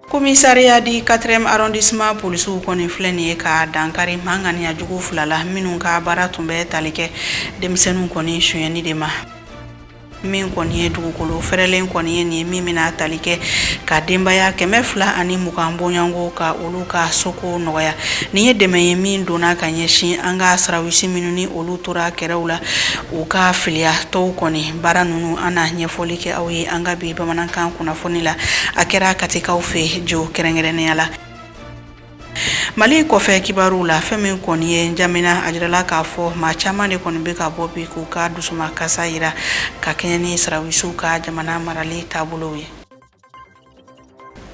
Commissariat du 4e arrondissement polisiw kɔni filɛ nin ye ka dankari maa ŋaniya jugu fila la minnu ka baara tun bɛ tali kɛ denmisɛnninw kɔni sonyɛni de ma. Min kɔni ye dugukolo fɛrɛlen kɔni ye nin ye min bɛna tali kɛ ka denbaya 220 bɔɲɔgɔnko ka olu ka soko nɔgɔya. Nin ye dɛmɛ ye min donna ka ɲɛsin an ka sarawisi minnu ni olu tora kɛrɛw la u ka filiya tɔw kɔni baara ninnu an na ɲɛfɔli kɛ aw ye an ka bi bamanankan kunnafoni la. A kɛra Katikaw fɛ jo kɛrɛnkɛrɛnnenya la. Mali kɔfɛ kibaruw la, fɛn min kɔni ye N'Djamena, a jirala k'a fɔ maa caman de kɔni bɛ ka bɔ bi k'u ka dusumakasa jira ka kɛɲɛ ni sarawisiw ka jamana marali taabolow ye.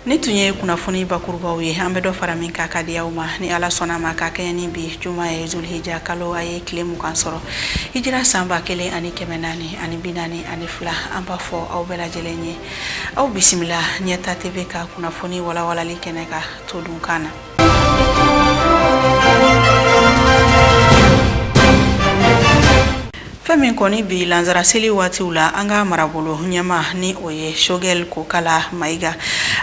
Nin tun ye kunnafoni bakurubaw ye, an bɛ dɔ fara min kan ka di aw ma ni Ala sɔnna ma ka kɛɲɛ ni bi juma ye Zulhija kalo a ye tile 20 sɔrɔ hijira san 1442. An b'a fɔ aw bɛɛ lajɛlen ye aw bisimila Ɲɛta TV ka kunnafoni walawalali kɛnɛ kan todunkan na. Fɛn min kɔni bi lansara seli waatiw la, an ka marabolo ɲɛmaa ni o ye Choguel Kokalla Maïga,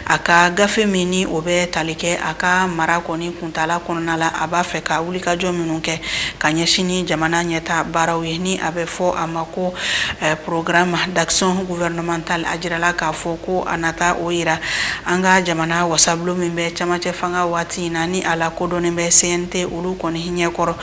a ka gafe min ni o bɛ tali kɛ a ka mara kɔni kuntaala kɔnɔna la, a b'a fɛ ka wulikajɔ minnu kɛ ka ɲɛsin ni jamana ɲɛta baaraw ye ni a bɛ fɔ a ma ko programme d'action gouvernementale, a jirala k'a fɔ ko a na taa o yira an ka jamana wasabulon min bɛ camancɛ fanga waati in na ni a lakodɔnnen bɛ CNT olu kɔni ɲɛkɔrɔ.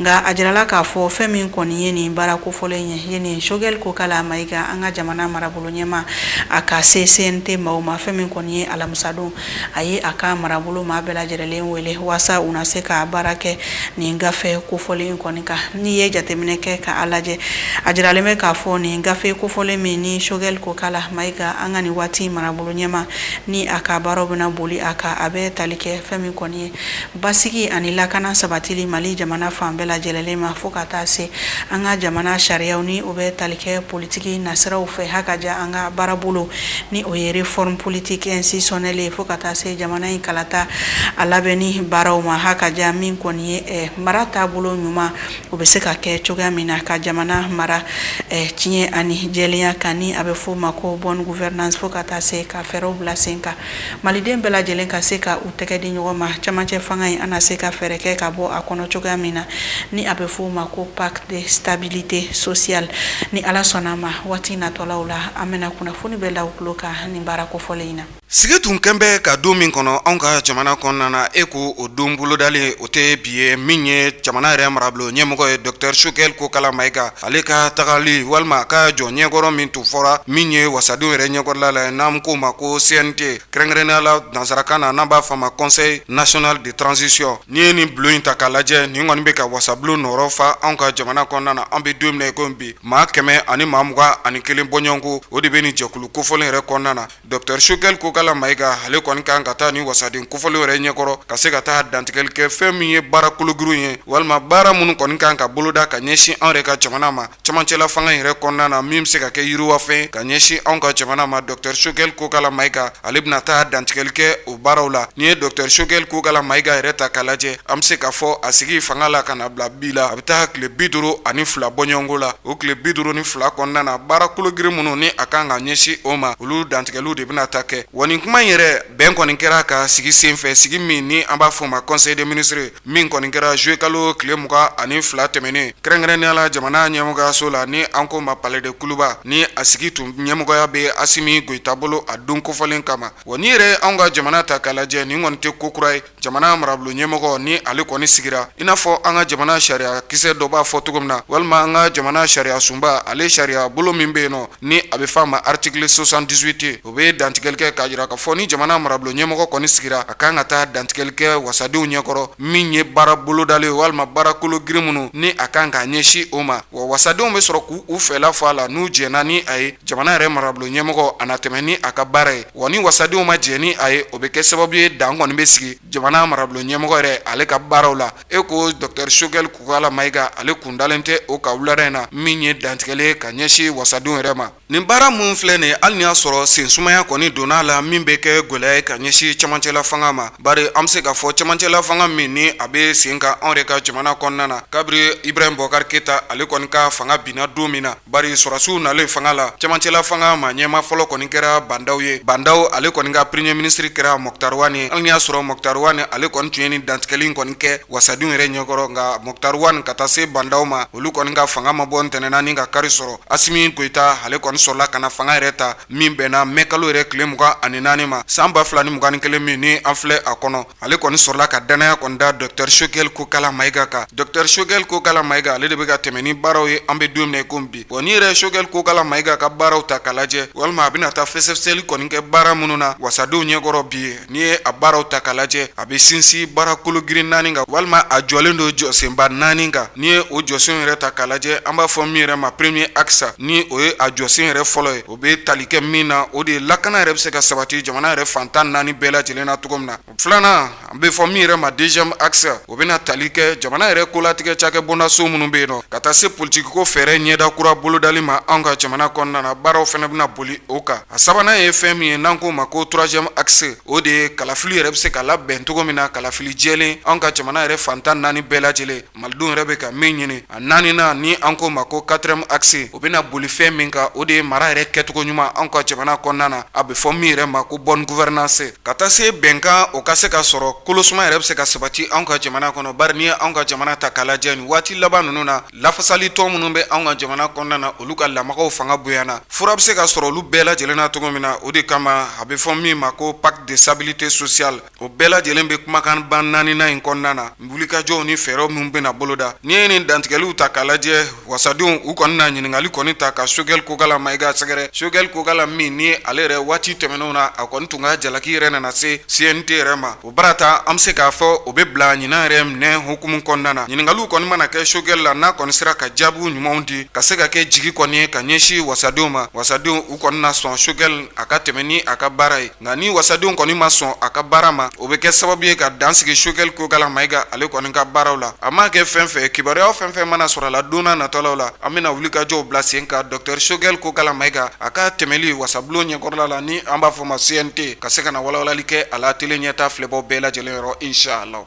Nka a jirala k'a fɔ fɛn min kɔni ye nin baara kofɔlen ye nin Choguel Kokalla Maïga, an ka jamana marabolo ɲɛmaa, a ka se CNT maaw ma, fɛn min kɔni ye alamisadon, a ye a ka marabolo maa bɛɛ lajɛlen wele waasa u na se ka baara kɛ nin gafe kofɔlen kɔni kan. N'i ye jateminɛ kɛ k'a lajɛ, a jiralen bɛ k'a fɔ nin gafe kofɔlen min ni Choguel Kokalla Maïga, an ka nin waati marabolo ɲɛmaa, ni a ka baaraw bɛna boli a kan, a bɛ tali kɛ fɛn min kɔni ye basigi ani lakana sabatili Mali jamana fan bɛɛ lajɛlen ma, fo ka taa se an ka jamana sariyaw ni o bɛ tali kɛ politiki nasiraw fɛ, ha ka ja an ka baarabolo ni o ye réforme politique institutionnelle ye, fo ka taa se jamana in kalata a labɛnni baaraw ma, ha ka ja min kɔni ye mara taabolo ɲuman o bɛ se ka kɛ cogoya min na ka jamana mara tiɲɛ ani jɛlenya kan, ni a bɛ fɔ o ma ko bonne gouvernance, fo ka taa se ka fɛɛrɛw bila sen kan Maliden bɛɛ lajɛlen ka se ka u tɛgɛ di ɲɔgɔn ma camancɛ fanga in, an na se ka fɛɛrɛ kɛ ka bɔ a kɔnɔ cogoya min na, ni a bɛ fɔ o ma ko pacte de stabilité sociale. Ni Ala sɔnna a ma, waati natɔlaw la, an bɛna kunnafoni bɛɛ da aw tulo kan nin baara kofɔlen in na. Sigi tun kɛn bɛ ka don min kɔnɔ anw ka jamana kɔnɔna na, e ko o don bolodalen o tɛ bi ye, min ye jamana yɛrɛ marabolo ɲɛmɔgɔ ye Docteur Choguel Kokalla Maïga, ale ka tagali walima a ka jɔ ɲɛkɔrɔ min tun fɔra min ye wasadenw yɛrɛ ɲɛkɔrɔla la, n'an k'o ma ko CNT kɛrɛnkɛrɛnnenya la nansarakan na, n'an b'a fɔ a ma Conseil national de transition. N'i ye nin bulon in ta k'a lajɛ, nin kɔni bɛ ka wasabulon nɔrɔ fa anw ka jamana kɔnɔna na. An bɛ don min na i ko bi, maa 121 bɔɲɔgɔnko o de bɛ nin jɛkulu kofɔlen yɛrɛ kɔnɔna na. Docteur Choguel Kokalla Maïga, ale kɔni kan ka taa ni wasaden kofɔlen yɛrɛ ɲɛkɔrɔ ka se ka taa dantigɛli kɛ fɛn min ye baara kologirin ye walima baara minnu kɔni kan ka boloda ka ɲɛsin anw yɛrɛ ka jamana ma camancɛla fanga yɛrɛ kɔnɔna na, min bɛ se ka kɛ yiriwafɛn ka ɲɛsin anw ka jamana ma. Docteur Choguel Kokalla Maïga, ale bɛna taa dantigɛli kɛ o baaraw la. N'i ye Docteur Choguel Kokalla Maïga yɛrɛ ta k'a lajɛ, an bɛ se k'a fɔ a sigi fanga la ka na bila bi la, a bɛ taa tile 52 bɔɲɔgɔnko la. O tile 52 kɔnɔna na, baara kologirin minnu ni a kan ka ɲɛsin o ma, olu dantigɛliw de bɛna taa kɛ. Wa nin kuma in yɛrɛ bɛn kɔni kɛra ka sigi senfɛ, sigi min ni an b'a fɔ o ma conseil des ministres, min kɔni kɛra juillet kalo tile 22 tɛmɛnen, kɛrɛnkɛrɛnnenya la jamana ɲɛmɔgɔyaso la ni an k'o ma palais de Kuluba, ni a sigi tun ɲɛmɔgɔya bɛ Asimi Goyita bolo a don kofɔlen kama. Wa n'i yɛrɛ anw ka jamana ta k'a lajɛ, nin kɔni tɛ ko kura ye. Jamana marabolo ɲɛmɔgɔ ni ale kɔni sigira, i n'a fɔ an ka jamana sariya kisɛ dɔ b'a fɔ cogo min na, walima an ka jamana sariya sunba, ale sariya bolo min bɛ yen nɔ, ni a bɛ f'a ma article 78, o bɛ dantigɛli kɛ k'a jira k'a fɔ ni jamana marabolo ɲɛmɔgɔ kɔni sigira, a kan ka taa dantigɛli kɛ wasadenw ɲɛkɔrɔ min ye baara bolodalen walima baara kolo girin minnu ni a kan k'a ɲɛsin o ma. Wa wasadenw bɛ sɔrɔ k'u u fɛla fɔ a la. N'u jɛnna ni a ye, jamana yɛrɛ marabolo ɲɛmɔgɔ a na tɛmɛ ni a ka baara ye. Wa ni wasadenw ma jɛn ni a ye, o bɛ kɛ sababu ye dan kɔni bɛ sigi jamana marabolo ɲɛmɔgɔ yɛrɛ ale ka baaraw la. E ko docteur Choguel Kokalla Maïga, ale kun dalen tɛ o kan wulada in na, min ye dantigɛli ye ka ɲɛsin wasadenw yɛrɛ ma. Nin baara minnu filɛ nin, hali ni y'a sɔrɔ sen sumaya kɔni donna a la, min bɛ kɛ gɛlɛya ye ka ɲɛsin cɛmancɛla fanga ma, bari an bɛ se k'a fɔ cɛmancɛla fanga min ni a bɛ sen kan anw yɛrɛ ka jamana kɔnɔna na kabiri Ibrahim Boubacar Keita ale kɔni ka fanga binna don min na, bari sɔrɔdasiw nalen fanga la, cɛmancɛla fanga ma ɲɛmaa fɔlɔ kɔni kɛra Bah N'Daw ye. Bah N'Daw ale kɔni ka premier ministre kɛra Moctar Ouane ye. Hali ni y'a sɔrɔ Moctar Ouane ale kɔni tun ye nin dantigɛli in kɔni kɛ wasadenw yɛrɛ ɲɛkɔrɔ, nka Moctar Ouane ka taa se Bah N'Daw ma, olu kɔni ka fanga ma bɔ ntɛnɛn na ni ka kari sɔrɔ. Assimi Goïta ale kɔni sɔrɔla ka na fanga yɛrɛ ta min bɛnna mɛ kalo yɛrɛ tile 24 ma san 2021 min ni an filɛ a kɔnɔ. Ale kɔni sɔrɔla ka danaya kɔni da docteur Choguel Kokalla Maïga kan. Docteur Choguel Kokalla Maïga, ale de bɛ ka tɛmɛ ni baaraw ye an bɛ don min na i komi bi. Wa n'i yɛrɛ Choguel Kokalla Maïga ka baaraw ta k'a lajɛ, walima a bɛna taa fɛsɛfɛsɛli kɔni kɛ baara minnu na wasadenw ɲɛkɔrɔ bi, n'i ye a baaraw ta k'a lajɛ, a bɛ sinsin baara kolo girin naani kan, walima a jɔlen don jɔsenba naani kan. N'i ye o jɔsen yɛrɛ ta k'a lajɛ, an b'a fɔ min yɛrɛ ma premier axe, ni o ye a jɔsen yɛrɛ fɔlɔ ye, o bɛ tali kɛ min na, o de ye lakana yɛrɛ bɛ se ka sabati jamana yɛrɛ fan 14 bɛɛ lajɛlen na cogo min na. Filanan, an bɛ fɔ min yɛrɛ ma deuxième axe, o bɛna tali kɛ jamana yɛrɛ kolatigɛ cakɛ bondaso minnu bɛ yen nɔ, ka taa se politikiko fɛɛrɛ ɲɛda kura bolodali ma anw ka jamana kɔnɔna na. Baaraw fana bɛna boli o kan. A sabanan ye fɛn min ye n'an k'o ma ko troisième axe, o de ye kalafili yɛrɛ bɛ se ka labɛn cogo min na, kalafili jɛlen anw ka jamana yɛrɛ fan 14 bɛɛ lajɛlen, malidenw yɛrɛ bɛ ka min ɲini. A naaninan, ni an k'o ma ko quatrième axe, o bɛna boli fɛn min kan, o de ye mara yɛrɛ kɛcogo ɲuman anw ka jamana kɔnɔna na, a bɛ fɔ min yɛrɛ ma ko bonne gouvernance, ka taa se bɛnkan o ka se ka sɔrɔ, kolosuma yɛrɛ bɛ se ka sabati anw ka jamana kɔnɔ. Bari n'i ye anw ka jamana ta k'a lajɛ nin waati laban ninnu na, lafasali tɔn minnu bɛ anw ka jamana kɔnɔna na, olu ka lamagaw fanga bonyana. Fura bɛ se ka sɔrɔ olu bɛɛ lajɛlen na cogo min na, o de kama a bɛ fɔ min ma ko pacte de stabilité sociale. O bɛɛ lajɛlen bɛ kumakan ban naaninan in kɔnɔna na, wulikajɔw ni fɛɛrɛw minnu bɛna boloda. N'i ye nin dantigɛliw ta k'a lajɛ, wasadenw u kɔni na ɲininkali kɔni ta ka Choguel Kokalla Maïga sɛgɛrɛ. Choguel Kokalla min ni ale yɛrɛ waati tɛmɛnenw na, a kɔni tun ka jalaki yɛrɛ nana se CNT yɛrɛ ma, o barata an bɛ se k'a fɔ o bɛ bila ɲinan yɛrɛ minɛ hukumu kɔnɔna na. Ɲininkaliw kɔni mana kɛ Choguel la, n'a kɔni sera ka jaabiw ɲumanw di ka se ka kɛ jigi kɔni ye ka ɲɛsin wasadenw ma, wasadenw u kɔni na sɔn Choguel a ka tɛmɛ ni a ka baara ye. Nka ni wasadenw kɔni ma sɔn a ka baara ma, o bɛ kɛ sababu ye ka dan sigi Choguel Kokalla Maïga ale kɔni ka baaraw la. A m'a kɛ fɛn fɛn, kibaruya fɛn fɛn mana sɔrɔ a la don natɔlaw la, an bɛna wulikajɔw bila sen kan docteur Choguel Kokalla Maïga a ka tɛmɛli wasabulon ɲɛkɔrɔla la, ni an b'a fɔ ma CNT, ka se ka na walawalali kɛ a la télé ɲɛta filɛbaw bɛɛ lajɛlen yɔrɔ, inshallah.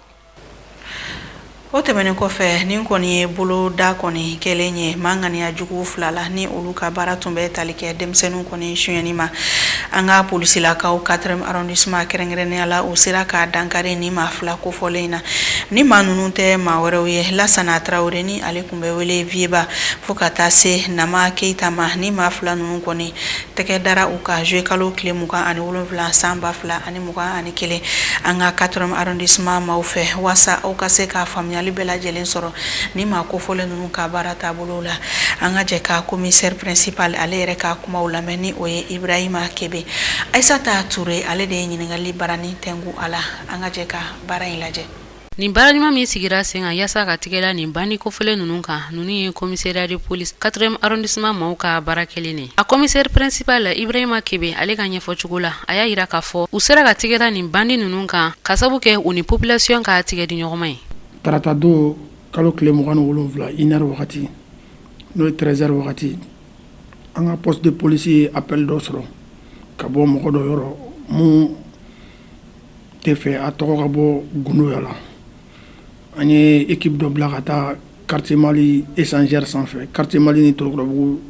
O tɛmɛnen kɔfɛ, nin kɔni ye boloda kɔni kɛlen ye maa ŋaniya jugu fila la, ni olu ka baara tun bɛ tali kɛ denmisɛnninw kɔni sonyɛni ma. An ka polisilakaw 4e arrondissement kɛrɛnkɛrɛnnenya la, u sera k'a dankari ni maa fila kofɔlen in na. Ni maa ninnu tɛ maa wɛrɛw ye, Lasana Tarawele, ni ale tun bɛ wele Vieba, fo ka taa se Nama Keyita ma. Ni maa fila ninnu kɔni tɛgɛ dara u kan juillet kalo tile 27 san 2021 an ka 4e arrondissement maaw fɛ. Waasa aw ka se ka faamuyali bɛɛ lajɛlen sɔrɔ ni maa kofɔlen ninnu ka baara taabolo la, an ka jɛ ka commissaire principal ale yɛrɛ ka kumaw lamɛn, ni o ye Ibrahima Kebe. Ayisata Ture, ale de ye ɲininkali barani tɛnku a la. An ka jɛ ka baara in lajɛ. Nin baara ɲuman min sigira sen kan yaasa ka tigɛ da nin bandi kofɔlen ninnu kan, ninnu ye commissariat de police 4e arrondissement maaw ka baara kɛlen de. A commissaire principal Ibrahima Kebe, ale ka ɲɛfɔcogo la, a y'a yira k'a fɔ u sera ka tigɛ da nin bandi ninnu kan ka sabu kɛ u ni population ka tigɛ di ɲɔgɔnma ye. Tarata don kalo tile 27, 1h wagati, n'o ye 13h wagati, an ka poste de police ye appel dɔ sɔrɔ ka bɔ mɔgɔ dɔ yɔrɔ mun tɛ fɛ a tɔgɔ ka bɔ gundoya la. An ye équipe dɔ bila ka taa quartier Mali échangeur sanfɛ, quartier Mali ni Torokɔrɔbugu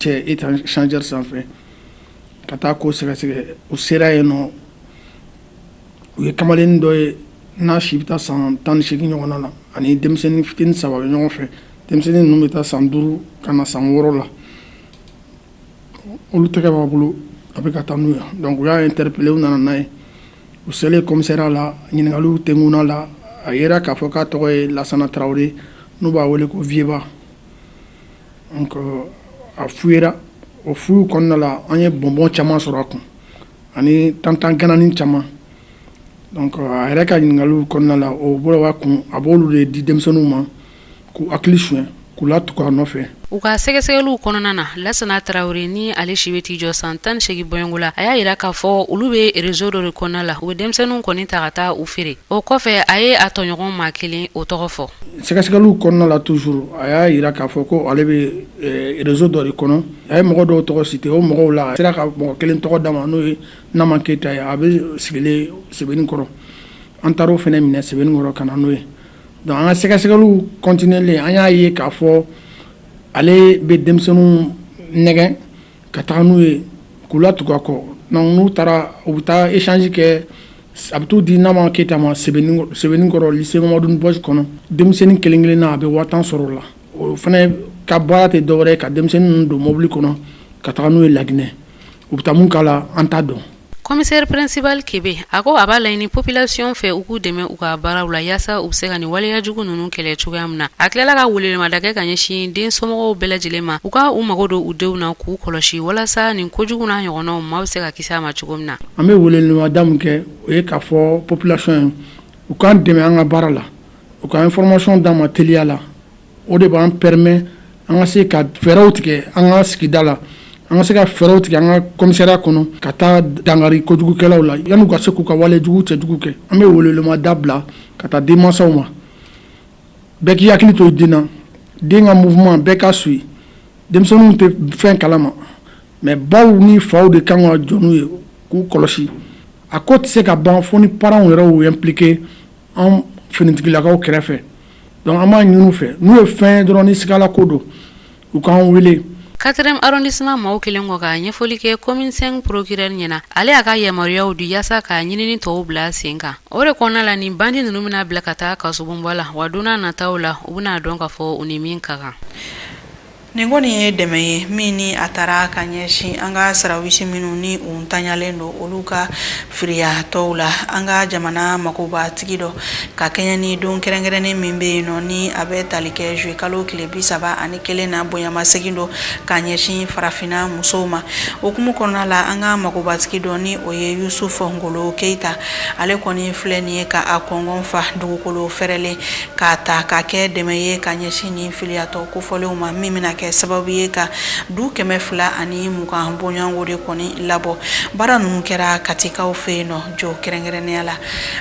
cɛ échangeur sanfɛ, ka taa ko sɛgɛsɛgɛ. U sera yen nɔ, u ye kamalennin dɔ ye n'a si bɛ taa san 18 ɲɔgɔnna na, ani denmisɛnnin fitinin saba bɛ ɲɔgɔn fɛ. Denmisɛnnin ninnu bɛ taa san 5 ka na san 6 la. Olu tɛgɛ b'a bolo, a bɛ ka taa n'u ye. Donc u y'a interpellé, u nana n'a ye. U selen commissariat la, ɲininkaliw tɛnkunna la, a yera k'a fɔ k'a tɔgɔ ye Lasana Tarawele, n'u b'a wele ko Vieba. Donc a fouillera, o fouille kɔnɔna la, an ye bonbon caman sɔrɔ a kun ani tantan gananin caman. Donc a yɛrɛ ka ɲininkaliw kɔnɔna la, o bɔra kun a b'olu de di denmisɛnninw ma k'u hakili suɲɛ, k'u latugu a nɔfɛ. U ka sɛgɛsɛgɛliw kɔnɔna na, Lasana Tarawele, ni ale si bɛ t'i jɔ san 18 bɔɲɔgɔnko la, a y'a yira k'a fɔ olu bɛ réseau dɔ de kɔnɔna la, u bɛ denmisɛnninw kɔni ta ka taa u feere. O kɔfɛ, a ye a tɔɲɔgɔn maa kelen o tɔgɔ fɔ. Sɛgɛsɛgɛliw kɔnɔna la toujours, a y'a yira k'a fɔ ko ale bɛ réseau dɔ de kɔnɔ. A ye mɔgɔ dɔw tɔgɔ cité. O mɔgɔw la, a sera ka mɔgɔ kelen tɔgɔ d'a ma, n'o ye Nama Keyita ye. A bɛ sigilen Sebenikɔrɔ. An taar'o fana minɛ Sebenikɔrɔ ka na n'o ye. Donc an ka sɛgɛsɛgɛliw continuer, an y'a ye k'a fɔ ale bɛ denmisɛnninw nɛgɛn ka taga n'u ye, k'u latugu a kɔ. Donc n'u taara, u bɛ taa échange kɛ. A bɛ t'u di Nama Keyita ma Sebenikɔrɔ, lycée Mamadu Bɔsi kɔnɔ. Denmisɛnnin kelen kelen na, a bɛ 10 000 sɔrɔ o la. O fana ka baara tɛ dɔwɛrɛ ye ka denmisɛnnin ninnu don mobili kɔnɔ ka taga n'u ye Laginɛ. U bɛ taa mun k'a la, an t'a dɔn. Commissaire principal Kebe, a ko a b'a laɲini population fɛ, u k'u dɛmɛ u ka baaraw la, yaasa u bɛ se ka nin waleya jugu ninnu kɛlɛ cogoya min na. A tilala ka welewelemada kɛ ka ɲɛsin den somɔgɔw bɛɛ lajɛlen ma, u ka u mago don u denw na, k'u kɔlɔsi, walasa nin kojugu n'a ɲɔgɔnnaw, maaw bɛ se ka kisi a ma cogo min na. An bɛ welewelemada min kɛ, o ye k'a fɔ population ye, u k'an dɛmɛ an ka baara la, u ka information d'an ma teliya la. O de b'an permet an ka se ka fɛɛrɛw tigɛ an ka sigida la, an ka se ka fɛɛrɛw tigɛ an ka commissariat kɔnɔ, ka taa dankari kojugukɛlaw la yan'u ka se k'u ka wale jugu cɛjugu kɛ. An bɛ welewelemada bila ka taa denmansaw ma, bɛɛ k'i hakili to i den na. Den ka mouvement bɛɛ ka suit. Denmisɛnninw tɛ fɛn kalama, mais baw ni faw de kan ka jɔ n'u ye k'u kɔlɔsi. A ko tɛ se ka ban fo ni parents yɛrɛ y'u impliqué an finitigilakaw kɛrɛfɛ. Donc an b'a ɲini u fɛ, n'u ye fɛn ye dɔrɔn ni sigala ko don, u k'an wele. Quatrième arrondissement maaw kelen kɔ ka ɲɛfɔli kɛ commune 5 procureur ɲɛna, ale y'a ka yamaruyaw di yaasa ka ɲinini tɔw bila sen kan. O de kɔnɔna la, nin bandi ninnu bɛna bila ka taa kasobonba la, wa don n'a nataw la, u bɛna dɔn k'a fɔ u ni min ka kan. Nin kɔni ye dɛmɛ ye min ni a taara ka ɲɛsin an ka sarawisi minnu ni u ntanyalen don, olu ka filiyatɔw la. An ka jamana makobatigi dɔ, ka kɛɲɛ ni don kɛrɛnkɛrɛnnen min bɛ yen nɔ, ni a bɛ tali kɛ juillet kalo tile 31 na, bonyamasegin don ka ɲɛsin farafinna musow ma. O hukumu kɔnɔna la, an ka makobatigi dɔ, ni o ye Yusufu Ngolo Keyita, ale kɔni filɛ nin ye ka a kɔngɔn fa dugukolo fɛrɛlen k'a ta k'a kɛ dɛmɛ ye ka ɲɛsin nin filiyatɔ kofɔlenw ma, min bɛna kɛ sababu ye ka du 220 bɔɲɔgɔnko de kɔni labɔ. Baara ninnu kɛra Katikaw fɛ yen nɔ jo kɛrɛnkɛrɛnnenya la.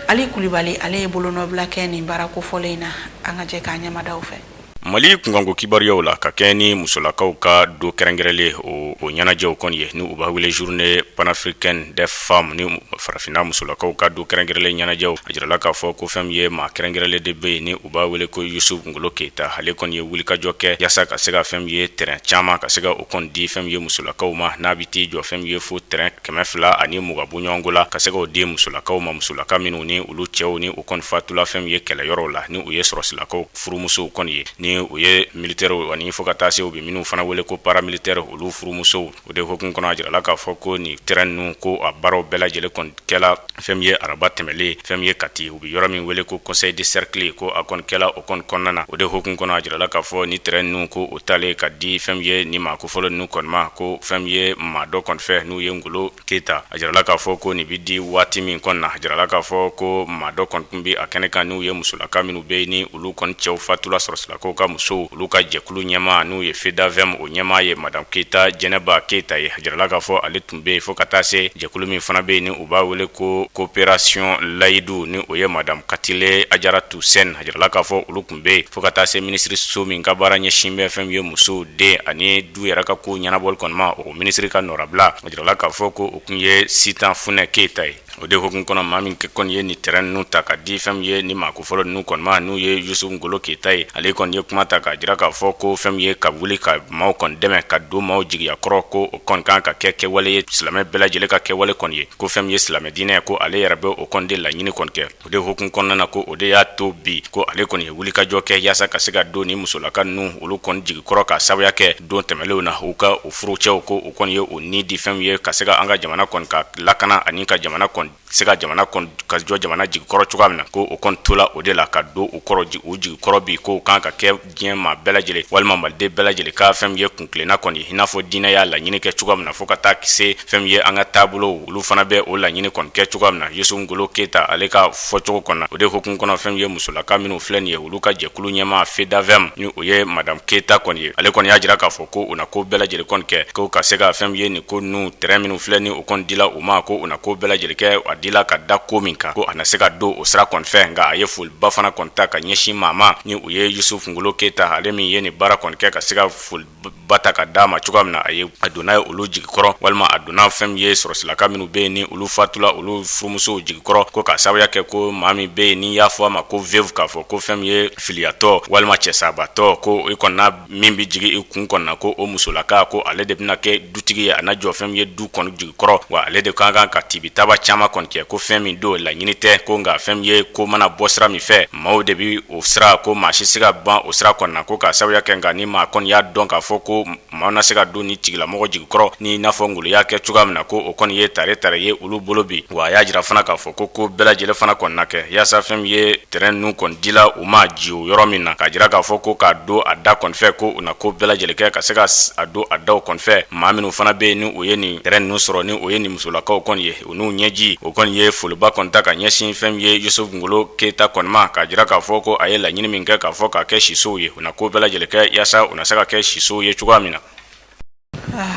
Ali Kulibali, ale ye bolonɔbila kɛ nin baara kofɔlen in na. An ka jɛ k'a ɲɛmadaw fɛ. Mali kunkanko kibaruyaw la, ka kɛɲɛ ni musolakaw ka don kɛrɛnkɛrɛnlen o ɲɛnajɛw kɔni ye, ni u b'a wele Journée panafricaine des femmes, ni farafinna musolakaw ka don kɛrɛnkɛrɛnlen ɲɛnajɛw, a jirala k'a fɔ ko fɛn min ye maa kɛrɛnkɛrɛnlen de bɛ yen, ni u b'a wele ko Yusuf Ngolo Keyita. Ale kɔni ye wulikajɔ kɛ yaasa ka se ka fɛn min ye terrain caman ka se ka o kɔni di fɛn min ye musolakaw ma, n'a bɛ t'i jɔ fɛn min ye fo terrain 220 bɔɲɔgɔnko la, ka se k'o di musolakaw ma, musolaka minnu ni olu cɛw ni u kɔni fatula fɛn min ye kɛlɛyɔrɔw la, ni u ye sɔrɔsilakaw furumusow kɔni ye, ni u ye militaires, ani fo ka taa se u bɛ minnu fana wele ko paramilitaires, olu furumusow. O de hukumu kɔnɔ, a jirala k'a fɔ ko nin terrain ninnu, ko a baaraw bɛɛ lajɛlen kɔni kɛla fɛn min ye araba tɛmɛlen, fɛn min ye Kati, u bɛ yɔrɔ min wele ko conseil de cercle, ko a kɔni kɛla o kɔni kɔnɔna na. O de hukumu kɔnɔ, a jirala k'a fɔ ni terrain ninnu, ko o talen ka di fɛn min ye ni maa kofɔlen ninnu kɔni ma, ko fɛn min ye maa dɔ kɔni fɛ, n'u ye Ngolo Keyita. A jirala k'a fɔ ko nin bɛ di waati min kɔni na, a jirala k'a fɔ ko maa dɔ kɔni tun bɛ a kɛnɛ kan, n'u ye musolaka minnu bɛ yen, ni olu kɔni cɛw fatula sɔrɔsilakaw ka musow, olu ka jɛkulu ɲɛmaa, n'u ye FEDAVEM o ɲɛmaa ye, madame Keyita Jɛnɛba Keyita ye. A jirala k'a fɔ ale tun bɛ yen, fo ka taa se jɛkulu min fana bɛ yen, ni u b'a wele ko coopération Layidu, ni o ye madame Katile Ajaratu Sɛn. A jirala k'a fɔ olu tun bɛ yen, fo ka taa se minisiriso min ka baara ɲɛsin bɛ fɛn min ye musow, den ani du yɛrɛ ka ko ɲɛnabɔli kɔni ma, o minisiri ka nɔrabila. A jirala k'a fɔ ko o tun ye Sitan Funɛ Keyita ye. O de hukumu kɔnɔ, maa min kɔni ye nin terrain ninnu ta ka di fɛn min ye ni maa kofɔlen ninnu kɔni ma, n'u ye Yusuf Ngolo Keyita ye, ale kɔni ye kuma ta k'a jira k'a fɔ ko fɛn min ye ka wuli ka maaw kɔni dɛmɛ, ka don maaw jigiya kɔrɔ, ko o kɔni kan ka kɛ kɛwale ye, silamɛ bɛɛ lajɛlen ka kɛwale kɔni ye, ko fɛn min ye silamɛ diinɛ, ko ale yɛrɛ bɛ o kɔni de laɲini kɔni kɛ. O de hukumu kɔnɔna na, ko o de y'a to bi ko ale kɔni ye wulikajɔ kɛ yaasa ka se ka don ni musolaka ninnu olu kɔni jigi kɔrɔ, ka sababuya kɛ don tɛmɛnlenw na, u ka u furucɛw, ko u kɔni ye u ni di fɛn min ye ka se ka an ka jamana kɔni ka lakana ani ka jamana kɔni se ka jamana ka jɔ jamana jigi kɔrɔ cogoya min na, ko o kɔni tola o de la ka don u kɔrɔ, u jigi kɔrɔ bi, ko kan ka kɛ diɲɛ maa bɛɛ lajɛlen walima maliden bɛɛ lajɛlen ka fɛn min ye kuntilenna kɔni, i n'a fɔ diinɛ y'a laɲini kɛ cogoya min na, fo ka taa se fɛn min ye an ka taabolo, olu fana bɛ o laɲini kɔni kɛ cogoya min na. Yusuf Ngolo Keyita, ale ka fɔcogo kɔnɔ, o de hukumu kɔnɔ, fɛn min ye musolaka minnu filɛ nin ye, olu ka jɛkulu ɲɛmaa FEDAVEM, ni o ye madame Keyita kɔni ye, ale kɔni y'a jira k'a fɔ ko u na ko bɛɛ lajɛlen kɔni kɛ ko ka se ka fɛn min ye nin ko ninnu, terrain minnu filɛ ni o kɔni dila u ma, ko u na ko bɛɛ lajɛlen kɛ a dila ka da ko min kan, ko a na se ka don o sira kɔni fɛ. Nka a ye foliba fana kɔni ta ka ɲɛsin maa ma, ni o ye Yusuf Ngolo Keyita, ale min ye nin baara kɔni kɛ, ka se ka foliba ta ka d'a ma cogoya min na, a ye a donna olu jigi kɔrɔ, walima a donna fɛn min ye sɔrɔsilaka minnu bɛ yen ni olu fatula, olu furumusow jigi kɔrɔ, ko k'a sababuya kɛ ko maa min bɛ yen n'i y'a fɔ a ma ko veuve, k'a fɔ ko fɛn min ye filiyatɔ walima cɛsabatɔ, ko i kɔnɔna min bɛ jigin i kun kɔnɔna, ko o musolaka, ko ale de bɛna kɛ dutigi ye, a na jɔ fɛn min ye du kɔni jigi kɔrɔ, wa ale de ka kan ka tibitaba caman kɔni kɛ, ko fɛn min don laɲini tɛ, ko nka fɛn min ye ko mana bɔ sira min fɛ, maaw de bɛ o sira, ko maa si se ka ban o sira kɔnɔna, ko k'a sababuya kɛ. Nka ni maa kɔni y'a dɔn k'a fɔ ko maa na se ka don ni tigilamɔgɔ jigi kɔrɔ, ni n'a fɔ Ngolo y'a kɛ cogoya min na, ko o kɔni ye tare tare ye olu bolo bi. Wa a y'a jira fana k'a fɔ ko ko bɛɛ lajɛlen fana kɔni na kɛ yaasa fɛn min ye terrain ninnu kɔni dila u ma jiw yɔrɔ min na, k'a jira k'a fɔ ko k'a don a da kɔni fɛ, ko u na ko bɛɛ lajɛlen kɛ ka se ka a don a daw kɔni fɛ. Maa minnu fana bɛ yen ni o ye nin terrain ninnu sɔrɔ, ni o ye nin musolakaw kɔni ye, u n'u ɲɛji, o kɔni ye foliba kɔni ta ka ɲɛsin fɛn min ye Yusuf Ngolo Keyita kɔni ma, k'a jira k'a fɔ ko a ye laɲini min kɛ k'a fɔ k'a kɛ sisow ye, u na ko bɛɛ lajɛlen kɛ yaasa u na se ka kɛ sisow ye cogoya min na.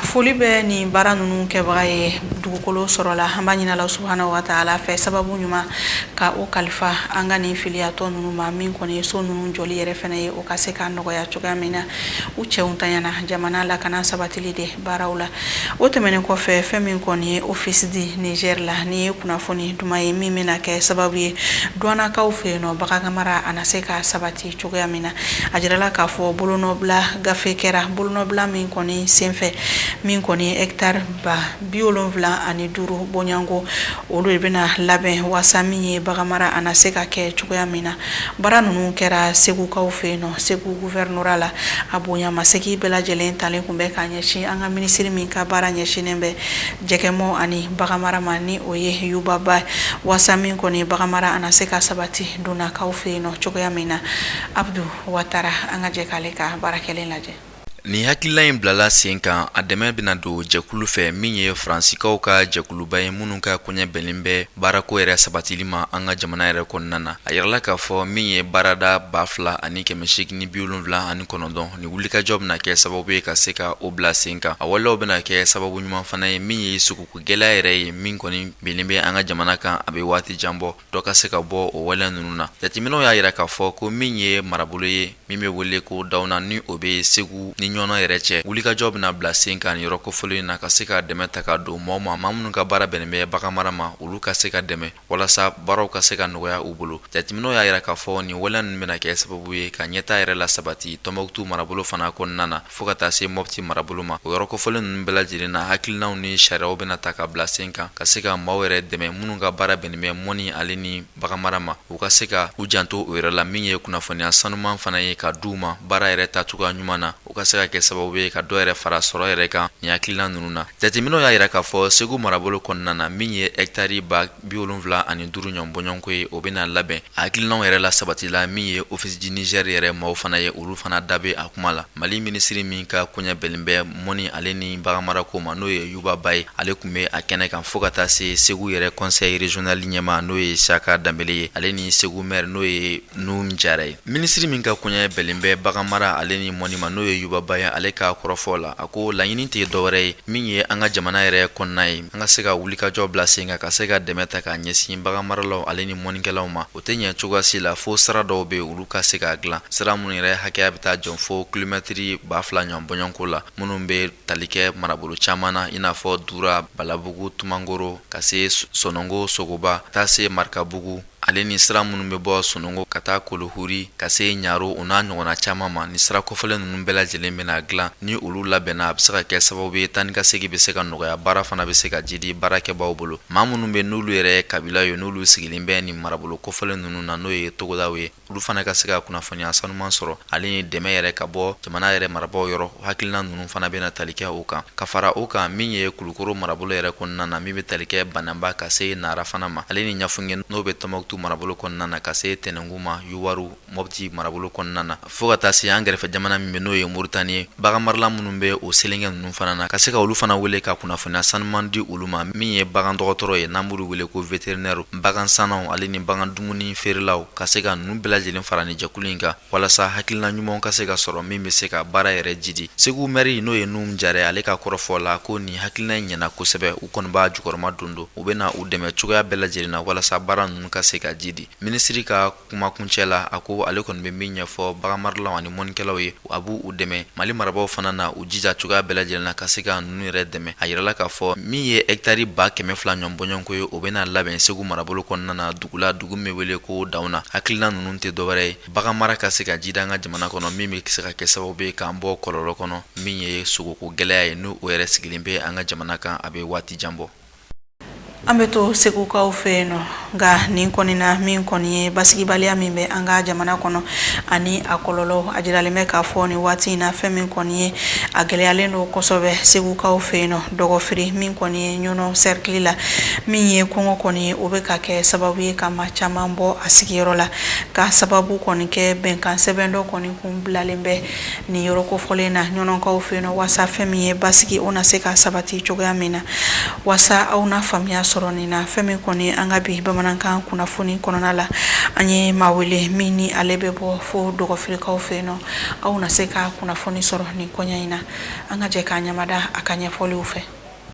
Foli bɛ nin baara ninnu kɛbaga ye dugukolo sɔrɔla. An b'a ɲini Ala subahana wa taala fɛ, sababu ɲuman ka o kalifa an ka nin filiyatɔ ninnu ma, min kɔni ye so ninnu jɔli yɛrɛ fana ye, o ka se ka nɔgɔya cogoya min na, u cɛw tanyana jamana lakana sabatili de baaraw la. O tɛmɛnen kɔfɛ, fɛn min kɔni ye Office du Niger la, ni ye kunnafoni duman ye min bɛna kɛ sababu ye duwanakaw fɛ yen nɔ, baganmara a na se ka sabati cogoya min na. A jirala k'a fɔ bolonɔbila gafe kɛra, bolonɔbila min kɔni senfɛ, min kɔni ye hectare 75 bɔɲɔgɔnko, olu de bɛna labɛn waasa min ye baganmara a na se ka kɛ cogoya min na. Baara ninnu kɛra Segukaw fɛ yen nɔ, Segu gouvernorat la. A bonyamasegin bɛɛ lajɛlen talen tun bɛ ka ɲɛsin an ka minisiri min ka baara ɲɛsinnen bɛ jɛgɛmɔ ani baganmara ma, ni o ye Yuba Ba, waasa min kɔni baganmara a na se ka sabati Donakaw fɛ yen nɔ cogoya min na. Abdu Watara, an ka jɛ k'ale ka baara kɛlen lajɛ. Nin hakilila in bilala sen kan, a dɛmɛ bɛna don jɛkulu fɛ min ye Faransikaw ka jɛkuluba ye minnu ka koɲɛ bɛnnen bɛ baarako yɛrɛ sabatili ma an ka jamana yɛrɛ kɔnɔna na. A yirala k'a fɔ min ye baarada 2879, nin wulikajɔ bɛna kɛ sababu ye ka se ka o bila sen kan. A waleyaw bɛna kɛ sababu ɲuman fana ye min ye sogoko gɛlɛya yɛrɛ ye min kɔni binnen bɛ an ka jamana kan a bɛ waati jan bɔ, dɔ ka se ka bɔ o waleya ninnu na. Jateminɛw y'a yira k'a fɔ ko min ye marabolo ye min bɛ wele ko Dawuna, ni o bɛ Segu ni Ɲɔnɔ yɛrɛ cɛ, wulikajɔ bɛna bila sen kan nin yɔrɔ kofɔlen in na ka se ka dɛmɛ ta ka don maaw ma, maa minnu ka baara bɛnnen bɛ baganmara ma, olu ka se ka dɛmɛ walasa baaraw ka se ka nɔgɔya u bolo. Jateminɛw y'a yira k'a fɔ nin waleya ninnu bɛna kɛ sababu ye ka ɲɛtaa yɛrɛ lasabati Tɔnbɔkutu marabolo fana kɔnɔna na, fo ka taa se Mɔpti marabolo ma. O yɔrɔ kofɔlen ninnu bɛɛ lajɛlen na, hakilinaw ni sariyaw bɛna ta ka bila sen kan ka se ka maaw yɛrɛ dɛmɛ minnu ka baara bɛnnen bɛ mɔni ale ni baganmara ma, u ka se ka u janto u yɛrɛ la, min ye kunnafoniya sanuman fana ye ka d'u ma baara yɛrɛ taacogoya ɲuman na, o ka se ka kɛ sababu ye ka dɔ yɛrɛ fara sɔrɔ yɛrɛ kan nin hakilina ninnu na. Jateminɛw y'a yira k'a fɔ Segu marabolo kɔnɔna na, min ye hɛkitari 75 ɲɔgɔn bɔɲɔgɔnko ye, o bɛna labɛn. A hakilinaw yɛrɛ la sabatila min ye Office du Niger yɛrɛ maaw fana ye, olu fana da bɛ a kuma la. Mali minisiri min ka koɲɛ bɛnnen bɛ mɔni ale ni baganmarako ma, n'o ye Yuba Ba ye, ale tun bɛ a kɛnɛ kan, fo ka taa se Segu yɛrɛ conseil régional ɲɛmaa n'o ye Siyaka Danbele ye, ale ni Segu maire n'o ye Nuhum Jara ye. Minisiri min ka koɲɛ bɛnnen bɛ baganmara ale ni mɔni ma, n'o ye Yuba Ba ye, ale ka kɔrɔfɔ la, a ko laɲini tɛ dɔwɛrɛ ye min ye an ka jamana yɛrɛ kɔnɔna ye, an ka se ka wulikajɔ bila sen kan ka se ka dɛmɛ ta ka ɲɛsin baganmaralaw ale ni mɔnikɛlaw ma. O tɛ ɲɛ cogoya si la fo sira dɔw bɛ olu ka se ka dilan, sira minnu yɛrɛ hakɛya bɛ taa jɔ fo kilomɛtiri 2000 ɲɔgɔn bɔɲɔgɔnko la, minnu bɛ tali kɛ marabolo caman na, i n'a fɔ Dura, Balabugu, Tumangoro, ka se Sɔnɔngo, Sogoba, taa se Marikabugu, ale ni sira minnu bɛ bɔ Sonongo ka taa Kolohuri ka se Ɲaro, o n'a ɲɔgɔnna caman ma. Ni sira kofɔlen ninnu bɛɛ lajɛlen bɛna dilan, ni olu labɛnna, a bɛ se ka kɛ sababu ye taa ni ka segin bɛ se ka nɔgɔya, baara fana bɛ se ka jidi baarakɛbaaw bolo. Maa minnu bɛ n'olu yɛrɛ ye kabila ye, n'olu sigilen bɛ nin marabolo kofɔlen ninnu na, n'o ye togodaw ye, olu fana ka se ka kunnafoniya sanuman sɔrɔ ale ni dɛmɛ yɛrɛ ka bɔ jamana yɛrɛ marabaaw yɔrɔ. Hakilina ninnu fana bɛna tali kɛ o kan. Ka fara o kan, min ye Kulukoro marabolo yɛrɛ kɔnɔna na, min bɛ tali kɛ Bananba ka se Nara fana ma, ale ni Ɲafunke n'o bɛ Tɔnbɔkutu marabolo kɔnɔna na, ka se Tɛnɛnku ma, Yuwaru, Mɔpti marabolo kɔnɔna na, fo ka taa se an kɛrɛfɛ jamana min bɛ, n'o ye Moritani ye, baganmarala minnu bɛ o selenge ninnu fana na, ka se ka olu fana wele ka kunnafoniya sanuman di olu ma. Min ye bagan dɔgɔtɔrɔ ye, n'an b'olu wele ko vétérinaire, bagan sannaw ale ni bagan dumuni feerelaw, ka se ka ninnu bɛɛ lajɛlen fara ni jɛkulu in kan walasa hakilina ɲumanw ka se ka sɔrɔ min bɛ se ka baara yɛrɛ jidi. Segu mɛri, n'o ye Nuhum Jarɛ, ale ka kɔrɔfɔ la, ko nin hakilina in ɲɛna kosɛbɛ, u kɔni b'a jukɔrɔma don don, u bɛna u dɛmɛ cogoya bɛɛ lajɛlen na walasa baara ninnu ka se ka jidi. Minisiri ka kumakuncɛ la, a ko ale kɔni bɛ min ɲɛfɔ baganmaralaw ani mɔnnikɛlaw ye, a b'u u dɛmɛ. Mali marabaaw fana na u jija cogoya bɛɛ lajɛlen na ka se ka ninnu yɛrɛ dɛmɛ. A yirala k'a fɔ min ye hɛkitari 200,000 ɲɔgɔn bɔɲɔgɔnko ye, o bɛna labɛn Segu marabolo kɔnɔna na, dugu la, dugu min bɛ wele ko Dawuna. Hakilina ninnu tɛ dɔwɛrɛ ye, baganmara ka se ka jidi an ka jamana kɔnɔ, min bɛ se ka kɛ sababu ye k'an bɔ kɔlɔlɔ kɔnɔ, min ye sogoko gɛlɛya ye, n'o yɛrɛ sigilen bɛ an ka jamana kan, a bɛ waati jan bɔ. An bɛ to segukaw fɛ yen nɔ, nka nin kɔni na, min kɔni ye basigibaliya min bɛ an ka jamana kɔnɔ ani a kɔlɔlɔ, a jiralen bɛ k'a fɔ nin waati in na, fɛn min kɔni ye a gɛlɛyalen don kosɛbɛ segukaw fɛ yen nɔ. Dɔgɔfiri min kɔni ye Ɲɔnɔ sɛrikili la, min ye kɔngɔ kɔni ye, o bɛ ka kɛ sababu ye ka maa caman bɔ a sigiyɔrɔ la, ka sababu kɔni kɛ bɛnkan sɛbɛn dɔ kɔni kun bilalen bɛ nin yɔrɔ kofɔlen na Ɲɔnɔkaw fɛ yen nɔ, waasa fɛn min ye basigi, o na se ka sabati cogoya min na. Waasa aw na faamuya sɔrɔ nin na, fɛn min kɔni an ka bi bamanankan kunnafoni kɔnɔna la, an ye maa wele min ni ale bɛ bɔ fo Dɔgɔfirikaw fɛ yen nɔ. Aw na se ka kunnafoni sɔrɔ nin koɲɛ in na. An ka jɛ k'a ɲamada a ka ɲɛfɔliw fɛ.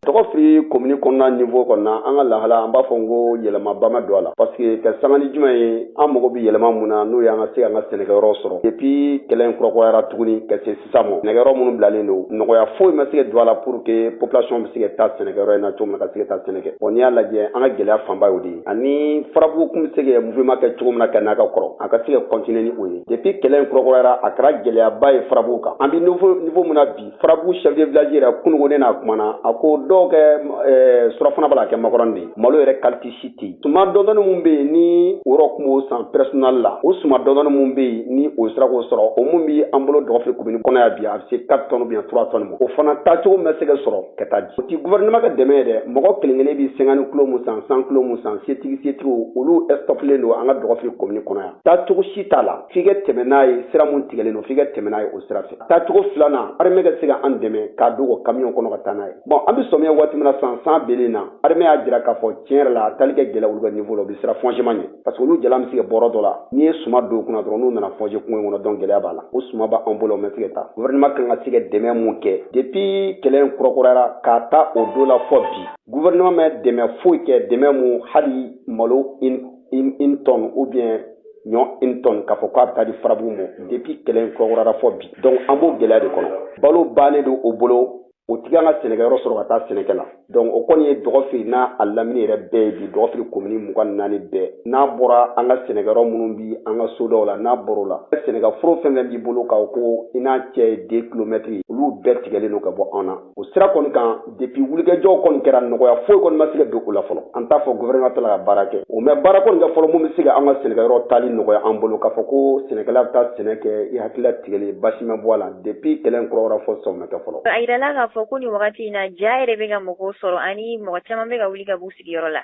Dɔgɔfiri komini kɔnɔna niveau kɔnɔna, an ka lahala, an b'a fɔ n ko yɛlɛmaba ma don a la, parce que ka sanga ni jumɛn ye, an mago bɛ yɛlɛma mun na, n'o y'an ka se an ka sɛnɛkɛyɔrɔ sɔrɔ. Depuis kɛlɛ in kurakurayara tuguni ka se sisan ma, sɛnɛkɛyɔrɔ minnu bilalen don, nɔgɔya foyi ma se ka don a la pour que population bɛ se ka taa sɛnɛkɛyɔrɔ in na cogo min na, ka se ka taa sɛnɛ kɛ. Bon, n'i y'a lajɛ, an ka gɛlɛya fanba y'o de ye. Ani Farabugu kun bɛ se ka mouvement kɛ cogo min na ka n'a ka kɔrɔ, a ka se ka continuer ni o ye. Depuis kɛlɛ in kurakurayara, a kɛra gɛlɛyaba ye Farabugu kan. An bɛ niveau min na bi, Farabugu chef de village yɛrɛ, kununko ne n'a kumana, a ko dɔw kɛ surafana b'a la kɛ makɔrɔni de ye, malo yɛrɛ qualité si tɛ yen. Suma dɔndɔni mun bɛ yen ni o yɔrɔ kun b'o san personnel la, o suma dɔndɔni mun bɛ yen ni o sera k'o sɔrɔ, o mun bɛ an bolo Dɔgɔfiri commune kɔnɔ yan bi, a bɛ se 4 tonnes ou bien 3 tonnes ma. O fana taacogo ma se ka sɔrɔ ka taa di. O ti gouvernement ka dɛmɛ ye dɛ. Mɔgɔ kelen kelen bɛ 50 kilo mun san, 100 kilo mun san, setigi setigiw, olu stoppelen don an ka Dɔgɔfiri commune kɔnɔ yan. Taacogo si t'a la, f'i ka tɛmɛ n'a ye sira mun tigɛlen don, f'i ka tɛmɛ n'a ye o sira fɛ. Taacogo filanan, armée ka se ka an dɛmɛ k'a don o camion kɔnɔ ka taa n'a ye. Bon, an bɛ sɔmiya waati min na san, san belen na, armée y'a jira k'a fɔ tiɲɛ yɛrɛ la, a taali kɛ gɛlɛya olu ka niveau la, u bɛ siran foncièrement ɲɛ, parce que olu jalan bɛ se ka bɔrɔ dɔ la. N'i ye suma don kunna dɔrɔn, n'u nana foncier kungo in kɔnɔ, donc gɛlɛya b'a la. O suma b'an bolo, o ma se ka taa. Gouvernement kan ka se ka dɛmɛ mun kɛ depuis kɛlɛ in kurakurayara k'a ta o don la fɔ bi, gouvernement ma dɛmɛ foyi kɛ, dɛmɛ mun hali malo une tonne ou bien ɲɔ une tonne k'a fɔ k'a bɛ taa di Farabugu ma depuis kɛlɛ in kurakurara fɔ bi. Donc an b'o gɛlɛya de kɔnɔ, balo bannen don o bolo, o tigi an ka sɛnɛkɛyɔrɔ sɔrɔ ka taa sɛnɛkɛ la. Donc o kɔni ye Dɔgɔfiri n'a a lamini yɛrɛ bɛɛ ye bi, Dɔgɔfiri komini 24 bɛɛ. N'a bɔra an ka sɛnɛkɛyɔrɔ minnu bi an ka sodaw la, n'a bɔr'o la, sɛnɛkɛforo fɛn fɛn b'i bolo k'aw ko i n'a cɛ ye 2 kilomɛtiri, olu bɛɛ tigɛlen don ka bɔ an na. O sira kɔni kan, depuis wulikajɔw kɔni kɛra, nɔgɔya foyi kɔni ma se ka don o la fɔlɔ. An t'a fɔ gouvernement tɛ la ka baara kɛ o, mais baara kɔni kɛ fɔlɔ mun bɛ se ka an ka sɛnɛkɛyɔrɔ taali nɔgɔya an bolo, k'a fɔ ko sɛnɛkɛla bɛ taa sɛnɛ kɛ, i hakilila tigɛlen, basi ma bɔ a la. Depuis kɛlɛ in kurakurara fɔ sisan, o ma kɛ fɔlɔ. A yirala k'a fɔ ko nin wagati in na, ja yɛrɛ bɛ ka mɔgɔw sɔrɔ ani mɔgɔ caman bɛ ka wuli ka b'u sigiyɔrɔ la.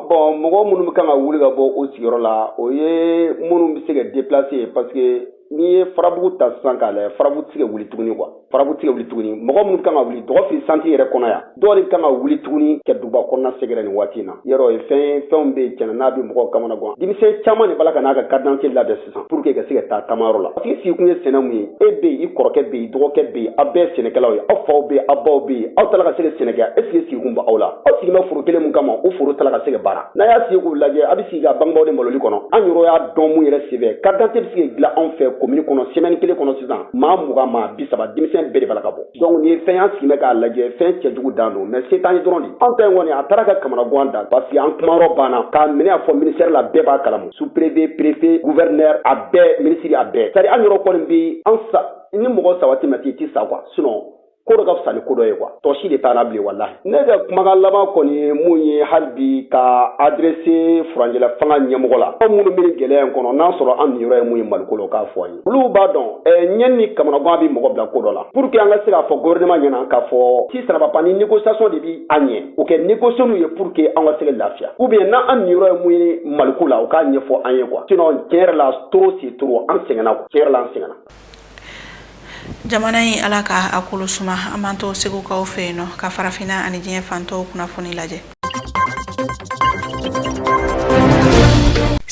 Bon, mɔgɔ minnu bɛ kan ka wuli ka bɔ o sigiyɔrɔ la, o ye minnu bɛ se ka déplacer, parce que n'i ye Farabugu ta sisan k'a lajɛ, Farabugu tɛ se ka wuli tuguni quoi. Farabugu tɛ se ka wuli tuguni. Mɔgɔ minnu kan ka wuli Dɔgɔfiri centre yɛrɛ kɔnɔ yan, dɔw de kan ka wuli tuguni ka duguba kɔnɔna sɛgɛrɛ nin waati in na. Yɔrɔ ye fɛn fɛnw bɛ yen tiɲɛna n'a bɛ mɔgɔw kamana gan. Denmisɛn caman de b'a la ka n'a ka carte d'identité labɛn sisan pour que ka se ka taa taamayɔrɔ la, parce que sigi kun ye sɛnɛ mun ye? E bɛ yen, i kɔrɔkɛ bɛ yen, i dɔgɔkɛ bɛ yen, aw bɛɛ ye sɛnɛkɛlaw ye, aw faw bɛ yen, aw baw bɛ yen, aw taara ka se ka sɛnɛ kɛ. Est ce que sigikun bɛ aw la? Aw sigi bɛ foro kelen mun kama, o foro taara ka se ka baara. N'a y'a sigi k'u lajɛ, a bɛ sigi ka bangebaaw de maloli kɔnɔ. An yɛrɛ y'a dɔn mun yɛrɛ senfɛ, carte d'identité bɛ se ka dilan anw fɛ. commune kɔnɔ semaine kelen kɔnɔ sisan, maa 20, maa 30, denmisɛn bɛɛ de b'a la ka bɔ. Donc nin ye fɛn y'an sigilen bɛ k'a lajɛ, fɛn cɛjugu dan don, mais se t'an ye dɔrɔn de. Anw ta in kɔni, a taara ka kamanagan da, parce que an kumayɔrɔ banna k'a minɛ a fɔ ministère la, bɛɛ b'a kalama, sous préfet, préfet, gouverneur, a bɛɛ, ministre, a bɛɛ. C'est à dire an yɔrɔ kɔni bi an sa ni mɔgɔ sabati ma, i ti sa quoi. Sinon ko dɔ ka fisa ni ko dɔ ye quoi. Tɔ si de t'an na bilen, walahi. Ne ka kumakan laban kɔni ye mun ye, hali bi ka adressé furancɛla fanga ɲɛmɔgɔ la, anw minnu bɛ nin gɛlɛya in kɔnɔ, n'a sɔrɔ an niyɔrɔ ye mun ye Maliko la, o k'a fɔ an ye. Olu b'a dɔn ɲɛ ni kamanagan bɛ mɔgɔ bila ko dɔ la, pour que an ka se k'a fɔ gouvernement ɲɛna k'a fɔ si ça ne va pas, ni négociation de bi an ɲɛ, o kɛ négocier n'u ye pour que an ka se ka lafiya, ou bien n'an niyɔrɔ ye mun ye Maliko la, o k'a ɲɛfɔ an ye quoi. Sinon tiɲɛ yɛrɛ la, trop c'est trop, an sɛgɛnna quoi, tiɲɛ yɛrɛ la, an sɛgɛnna. Jamana in, Ala ka a kolo suma. An b'an to Segukaw fɛ yen nɔ ka farafinna ani diɲɛ fantɔw kunnafoni lajɛ.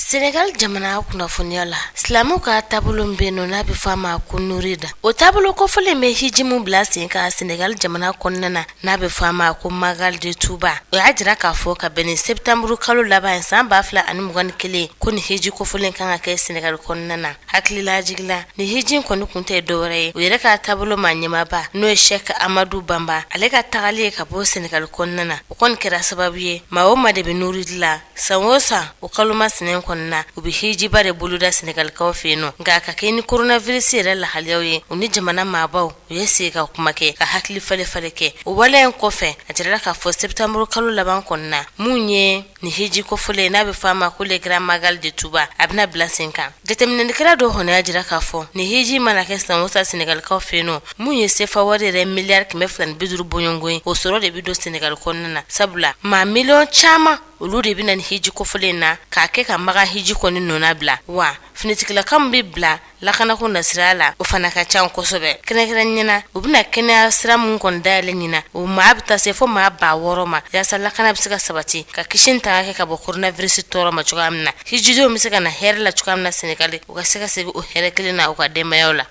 Senegal jamana kunnafoniya la, silamɛw ka taabolo min bɛ yen nɔ n'a bɛ fɔ a ma ko Nurida, o taabolo kofɔlen bɛ hiji min bila sen kan Senegal jamana kɔnɔna na n'a bɛ fɔ a ma ko Magal de Touba, o y'a jira k'a fɔ ka bɛn ni septembre kalo laban ye san 2021, ko ni hiji kofɔlen kan ka kɛ Senegal kɔnɔna na. Hakililajigin la, ni hiji kɔni kun tɛ dɔwɛrɛ ye, u yɛrɛ ka taabolo maa ɲɛmaaba n'o ye Cheikh Amadou Bamba, ale ka tagali ye ka bɔ Senegal kɔnɔna na, o kɔni kɛra sababu ye maa o maa de bɛ Nuridi la san o san, o kalo masina kɔnɔna, u bɛ hijiba de boloda Senegalikaw fɛ yen nɔ. Nka ka kɛ ni coronavirus yɛrɛ lahalayaw ye, u ni jamana maabaw u ye sigi ka kuma kɛ, ka hakili falen falen kɛ. O waleya in kɔfɛ, a jirala k'a fɔ septembre kalo laban kɔnɔna, mun ye ni hiji kofɔlen n'a bɛ fɔ a ma ko le grand Magal de Touba, a bɛna bila sen kan. Jateminɛlikɛla dɔw kɔni y'a jira k'a fɔ ni hiji mana kɛ san o san Senegalikaw fɛ yen nɔ, mun ye sefa wari yɛrɛ miliyari 250 bɔɲɔgɔnko ye, o sɔrɔ de bɛ don Senegal kɔnɔna na, sabula maa miliyɔn caman olu de bɛ na ni hiji kofɔlen na k'a kɛ ka Makan hiji kɔni nɔna bila. Wa finitigilaka min bɛ bila lakanako nasira la, o fana ka ca kosɛbɛ. Kɛrɛnkɛrɛnnenya na, u bɛna kɛnɛya sira min kɔni dayɛlɛ ɲinan, o maa bɛ taa se fo maa 6000 ma, yaasa lakana bɛ se ka sabati ka kisi ni tanga kɛ ka bɔ coronavirus tɔɔrɔ ma cogoya min na, hijidenw bɛ se ka na hɛrɛ la cogoya min na Senegali, u ka se ka segin o hɛrɛ kelen na u ka denbayaw la.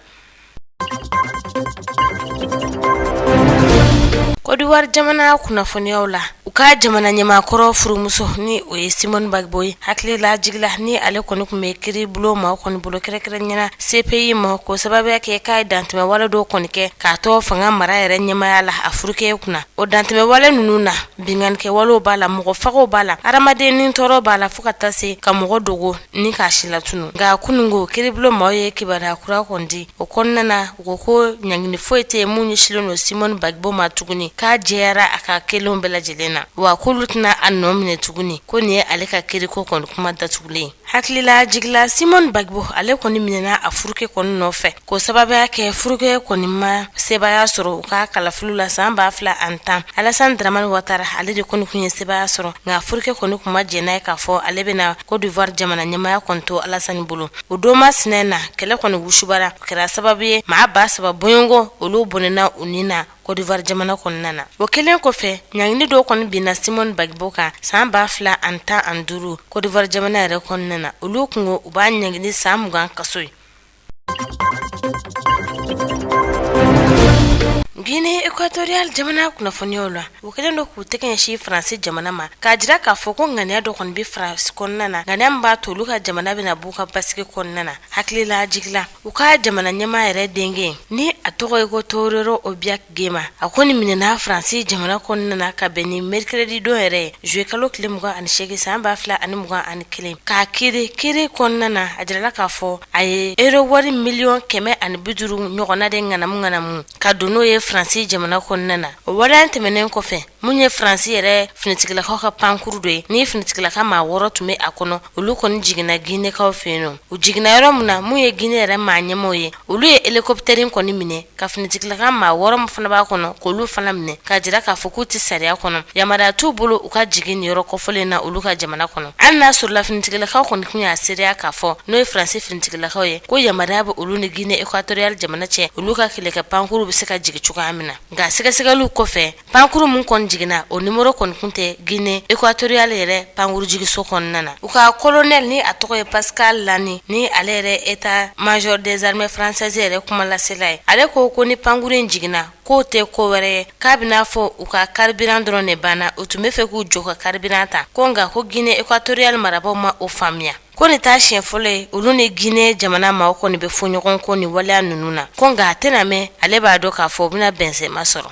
Kɔdiwari jamana kunnafoniyaw la, u ka jamana ɲɛmaakɔrɔ furumuso ni o ye Simone Gbagbo ye, hakililajigin la ni ale kɔni tun bɛ kiiribulon maaw kɔni bolo, kɛrɛnkɛrɛnnenya la CPI maaw, k'o sababuya kɛ k'a ye dantɛmɛwale dɔw kɔni kɛ k'a to fanga mara yɛrɛ ɲɛmaaya la a furukɛ kunna. O dantɛmɛwale ninnu na, binkannikɛwalew b'a la, mɔgɔ fagaw b'a la, hadamaden ni tɔɔrɔ b'a la, fo ka taa se ka mɔgɔ dogo ni k'a si latunu. Nka kununko, kiiribulon maaw ye kibaruya kura kɔni di. O kɔnɔna na, u ko ko ɲangini foyi tɛ yen mun ɲɛsinlen don Simone Gbagbo ma tuguni, k'a jɛyara a ka kɛlenw bɛɛ lajɛlen na, wa k'olu tɛna a nɔ minɛ tuguni, ko nin ye ale ka kiiriko kɔni kuma datugulen ye. Hakililajigin la, Simone Gbagbo ale kɔni minɛna a furukɛ kɔni nɔfɛ, k'o sababuya kɛ furukɛ kɔni ma sebaaya sɔrɔ u ka kalafiliw la san 2010. Alassane Dramane Ouattara ale de kɔni tun ye sebaaya sɔrɔ, nka furukɛ kɔni tun ma jɛn n'a ye k'a fɔ ale bɛna Côte d'Ivoire jamana ɲɛmaaya kɔni to Alassane bolo. O don masina na, kɛlɛ kɔni wusubara, o kɛra sababu ye maa 3000 bɔɲɔgɔnko olu bɔnɛna u ni na Côte d'Ivoire jamana kɔnɔna na. O kɛlen kɔfɛ, ɲangini dɔw kɔni binna Simone Gbagbo kan san 2015 Côte d'Ivoire jamana yɛrɛ kɔnɔna na. Olu kun ko u b'a ɲangini san 20 kaso ye. Guinée Équatoriale jamana kunnafoniyaw la, u kɛlen don k'u tɛgɛ ɲɛsin Faransi jamana ma, k'a jira k'a fɔ ko ŋaniya dɔ kɔni bɛ Faransi kɔnɔna na, ŋaniya min b'a to olu ka jamana bɛna b'u ka basigi kɔnɔna na. Hakililajigin la, u ka jamana ɲɛmaa yɛrɛ denkɛ ni a tɔgɔ ye ko Teodoro Obiang Nguema, a kɔni minɛna Faransi jamana kɔnɔna na ka bɛn ni mercredi don yɛrɛ ye, juillet kalo tile 28 san 2021, k'a kiiri. Kiiri kɔnɔna na, a jirala k'a fɔ a ye euro wari miliyɔn 150 ɲɔgɔnna de ŋanamu ŋanamu ka don n'o ye Faransi jamana kɔnɔna na. O waleya tɛmɛnen kɔfɛ, mun ye Faransi yɛrɛ finitigilakaw ka pankuru dɔ ye ni finitigilaka maa 6 tun bɛ a kɔnɔ, olu kɔni jiginna Ginekaw fɛ yen nɔ. U jiginna yɔrɔ min na, mun ye Gine yɛrɛ maa ɲɛmaaw ye, olu ye hélicoptère kɔni minɛ ka finitigilaka maa 6 min fana b'a kɔnɔ, k'olu fana minɛ, k'a jira k'a fɔ k'u tɛ sariya kɔnɔ, yamaruya t'u bolo u ka jigin nin yɔrɔ kofɔlen na olu ka jamana kɔnɔ. Hali n'a sɔrɔla finitigilakaw kɔni tun y'a seereya k'a fɔ, n'o ye Faransi finitigilakaw ye, ko yamaruya bɛ olu ni Guinée Équatoriale jamana cɛ, olu ka kɛlɛkɛ pankuru bɛ se ka jigin cogoya min na. Nka sɛgɛsɛgɛliw kɔfɛ, pankuru min kɔni jiginna, o nimoro kɔni tun tɛ Guinée Équatoriale yɛrɛ pankuru jiginso kɔnɔna na. U ka colonel ni a tɔgɔ ye Pascal Lani, ni ale yɛrɛ état major des armées françaises yɛrɛ kumalasela ye, ale ko ko ni pankuru in jiginna, k'o tɛ ko wɛrɛ ye, k'a bɛna fɔ u ka carburant dɔrɔn de banna, u tun bɛ fɛ k'u jɔ ka carburant ta, ko nka ko Guinée Équatoriale marabaaw ma o faamuya. Ko nin t'a siɲɛ fɔlɔ ye olu ni Guinée jamana maaw kɔni bɛ fɔ ɲɔgɔn kɔ nin waleya ninnu na, ko nka a tɛna mɛn, ale b'a dɔn k'a fɔ u bɛna bɛnsema sɔrɔ.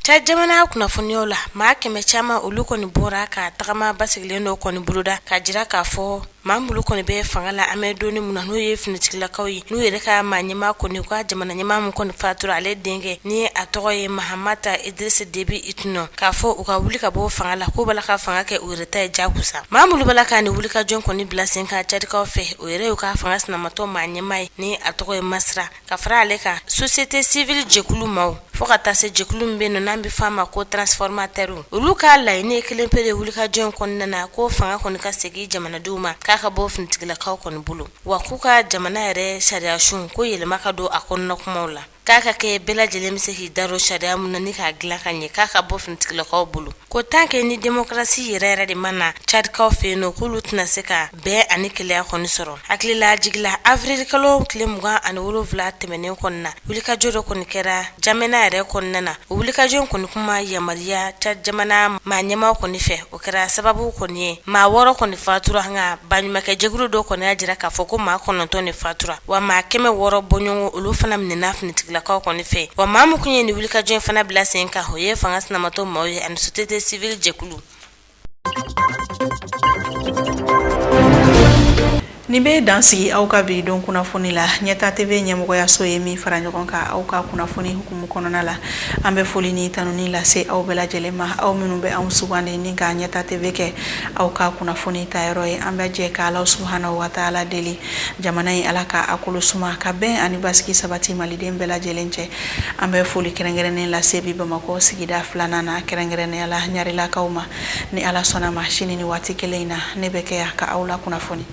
Tchad jamana kunnafoniyaw la, maa 100 caman olu kɔni bɔra ka tagama basigilen dɔ kɔni boloda k'a jira k'a fɔ maa minnu kɔni bɛ fanga la an bɛ donni min na, n'o ye finitigilakaw ye, n'u yɛrɛ ka maa ɲɛmaa kɔni, u ka jamana ɲɛmaa min kɔni fatura, ale denkɛ ni a tɔgɔ ye Mahamat Idriss Déby Itno, k'a fɔ u ka wuli ka bɔ fanga la, k'u b'a la ka fanga kɛ u yɛrɛ ta ye jagosa. Maa minnu b'a la ka nin wulikajɔ kɔni bila sen kan Tchadkaw fɛ, o yɛrɛ y'u ka fanga sinamatɔn maa ɲɛmaa ye ni a tɔgɔ ye Masra. Ka fara ale kan, société civile jɛkulu maaw, fo ka taa se jɛkulu min bɛ yen nɔ n'an bɛ f'a ma ko transformateur, olu ka laɲini ye kelen pe de wulikajɔ in kɔnɔna na, ko fanga kɔni ka segin jamanadenw ma, k'a ka bɔ finitigilakaw kɔni bolo, wa k'u ka jamana yɛrɛ sariyasun ko yɛlɛma ka don a kɔnɔna kumaw la, k'a ka kɛ bɛɛ lajɛlen bɛ se k'i da don sariya min na ni k'a dilan ka ɲɛ, k'a ka bɔ finitigilakaw bolo. Ko tant que ni démocratie yɛrɛ yɛrɛ de ma na Tchadkaw fɛ yen nɔ, k'olu tɛna se ka bɛn ani kelenya kɔni sɔrɔ. Hakililajigin la, avril kalo tile 27 tɛmɛnen kɔnɔna na, wulikajɔ dɔ kɔni kɛra N'Djamena yɛrɛ kɔnɔna na. O wulikajɔ in kɔni kun ma yamaruya Tchad jamana maa ɲɛmaaw kɔni fɛ. O kɛra sababu kɔni ye maa 6 kɔni fatura, nka baɲumankɛ jɛkulu dɔ kɔni y'a jira k'a fɔ ko maa 9 de fatura, wa maa 600 bɔɲɔgɔn olu fana minɛna finitigilakaw kɔni fɛ. Wa maa min kun ye nin wulikajɔ in fana bila sen kan, o ye fanga sinamatɔn maaw ye ani société civile jɛkulu. Nin bɛ dan sigi aw ka bi don kunnafoni la. Ɲɛta TV ɲɛmɔgɔyaso ye min fara ɲɔgɔn kan aw ka kunnafoni hukumu kɔnɔna la. An bɛ foli ni tanuni lase aw bɛɛ lajɛlen ma, aw minnu bɛ anw sugandi ni ka Ɲɛta TV kɛ aw ka kunnafoni tayɔrɔ ye. An bɛ jɛ ka Ala subahana wa taala deli, jamana in Ala ka a kolo suma, ka bɛn ani basigi sabati maliden bɛɛ lajɛlen cɛ. An bɛ foli kɛrɛnkɛrɛnnen lase bi Bamakɔ sigida filanan na, kɛrɛnkɛrɛnnenya la Ɲarelakaw ma. Ni Ala sɔnna ma, sini ni waati kelen in na, ne bɛ kɛ yan ka aw la kunnafoni.